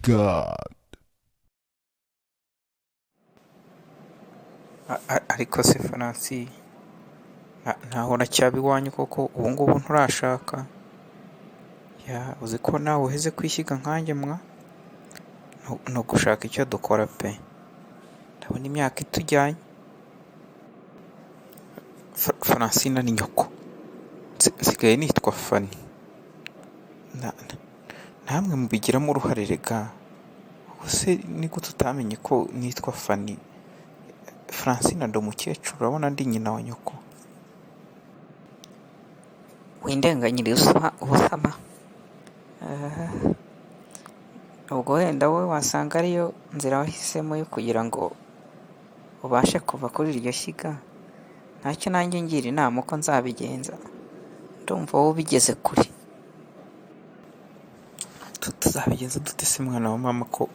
God. Ariko se Francis, ntaho uracyaba iwanyu koko? Ubu ngubu nturashaka? Ya, uzi ko nawe uheze kwishyiga nkanjye mwa? Ni ugushaka icyo dukora pe, ndabona imyaka itujyanye. Francine ni nyoko, nsigaye nitwa Fanny. Namwe mubigiramo uruhare rega. Ubuse ni gute utamenye ko nitwa Fanny? Francine ndi umukecuru, urabona ndi nyina wa nyoko. Windenganyiriza ubusama. Ubwo wenda wowe wasanga ariyo nzira wahisemo yo kugira ngo ubashe kuva kuri iryo shyiga. Ntacyo, nanjye ngira inama uko nzabigenza, ndumva wowe ubigeze kure. Tuzabigenza dute se mwana wa mama, ko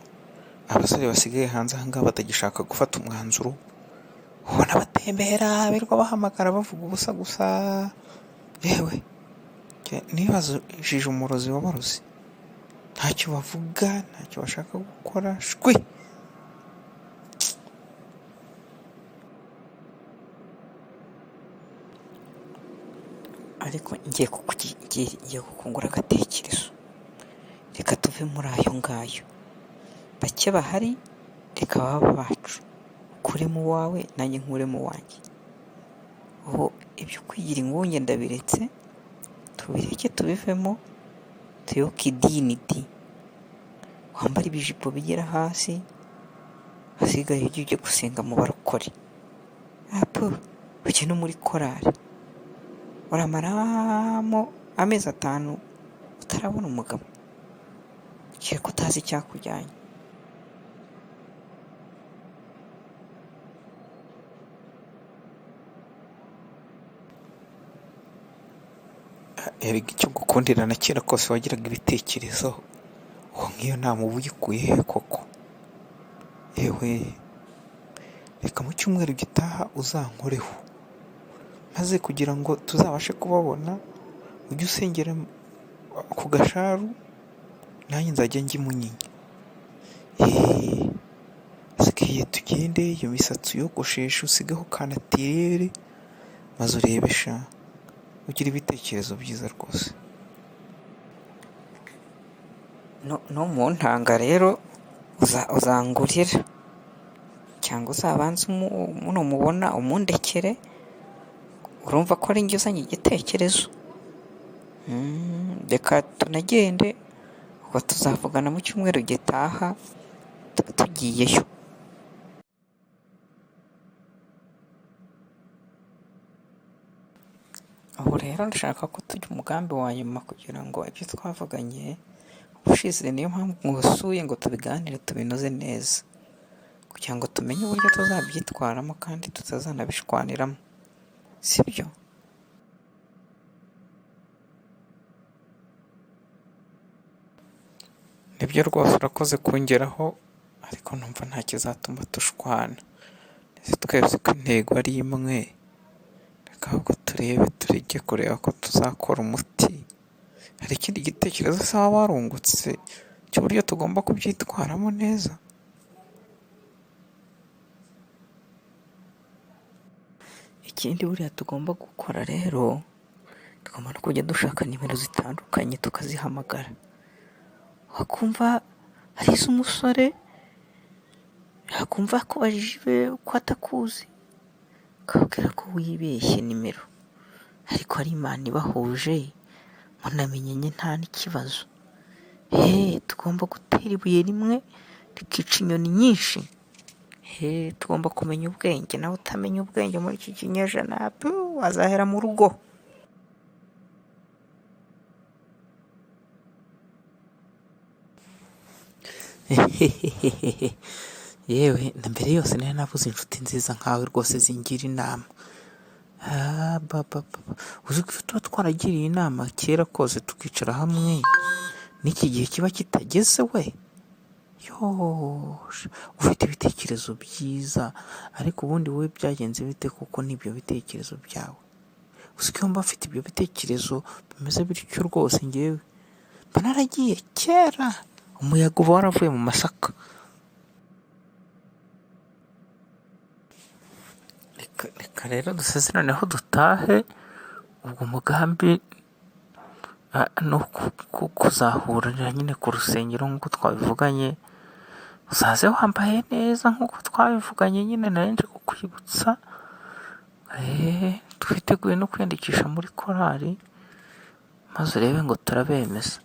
abasore basigaye hanze aha ngaha batagishaka gufata umwanzuro? Ubona batembera, birirwa bahamagara, bavuga ubusa gusa. Yewe, nibajije umurozi wabarozi, ntacyo bavuga, ntacyo bashaka gukora, shwi. Ariko ngiye kukungura agatekerezo. Reka tuve muri ayo ngayo, bake bahari reka babe abacu, ukuremo uwawe nanjye nkuremo uwanjye. Ubu ibyo kwigira ingunge ndabiretse, tubireke tubivemo, tuyoboke idini di, wambare ibijipo bigera hasi, hasigaye ujye ujya gusenga mu barokore, apu ujye no muri korari, uramaramo amezi 5 utarabona umugabo, kereka utazi icyakujyanye. Erega icyo gukundira na kera kose wagiraga ibitekerezo, uwo nk'iyo nama uba uyikuye he koko? Yewe, reka mu cyumweru gitaha uzankoreho, maze kugira ngo tuzabashe kubabona, ujye usengera ku Gasharu, nanjye nzajya njya i Munyinya. Hasigaye tugende, iyo misatsi uyogosheshe usigeho ka natirere, maze urebe sha, ugira ibitekerezo byiza rwose. No mu ntanga rero uzangurira, cyangwa uzabanze numubona umundekere, urumva ko ari njye uzanye igitekerezo. Reka tunagende, ubwo tuzavugana mu cyumweru gitaha tugiyeyo. Ubu rero ndashaka ko tujya umugambi wa nyuma kugira ngo ibyo twavuganye ubushize, niyo mpamvu ngusuye ngo tubiganire tubinoze neza, kugira ngo tumenye uburyo tuzabyitwaramo kandi tutazanabishwaniramo, sibyo? Nibyo rwose, urakoze kungeraho, ariko numva nta kizatuma dushwana. Ese twese ko intego ari imwe, reka ahubwo turebe, tureke kureba ko tuzakora umuti. Hari ikindi gitekerezo se waba warungutse cy'uburyo tugomba kubyitwaramo neza? Ikindi buriya tugomba gukora rero, tugomba no kujya dushaka nimero zitandukanye tukazihamagara. Wakumva ari iz'umusore, yakumva akubajije iwe ko atakuzi, akakubwira ko wibeshye nimero, ariko ari Imana ibahuje, munamenyanye nta n'ikibazo. Tugomba gutera ibuye rimwe rikica inyoni nyinshi. Tugomba kumenya ubwenge, nawe utamenya ubwenge muri iki kinyejana, wazahera mu rugo. Yewe, na mbere yose nari nabuze inshuti nziza nkawe rwose zingira inama. Uzi ko tuba twaragiriye inama kera kose tukicara hamwe, n'iki gihe kiba kitageze we? Yosha, ufite ibitekerezo byiza, ariko ubundi wowe byagenze bite kuko n'ibyo bitekerezo byawe? Uzi ko iyo mba mfite ibyo bitekerezo bimeze bityo rwose ngewe, mba naragiye kera. Umuyaga uba waravuye mu masaka. Reka rero dusezeraneho dutahe, ubwo mugambi ni kuzahurira nyine ku rusengero nk'uko twabivuganye, uzaze wambaye neza nk'uko twabivuganye nyine nari nje kukwibutsa, twiteguye no kwiyandikisha muri korali, maze urebe ngo turabemeza.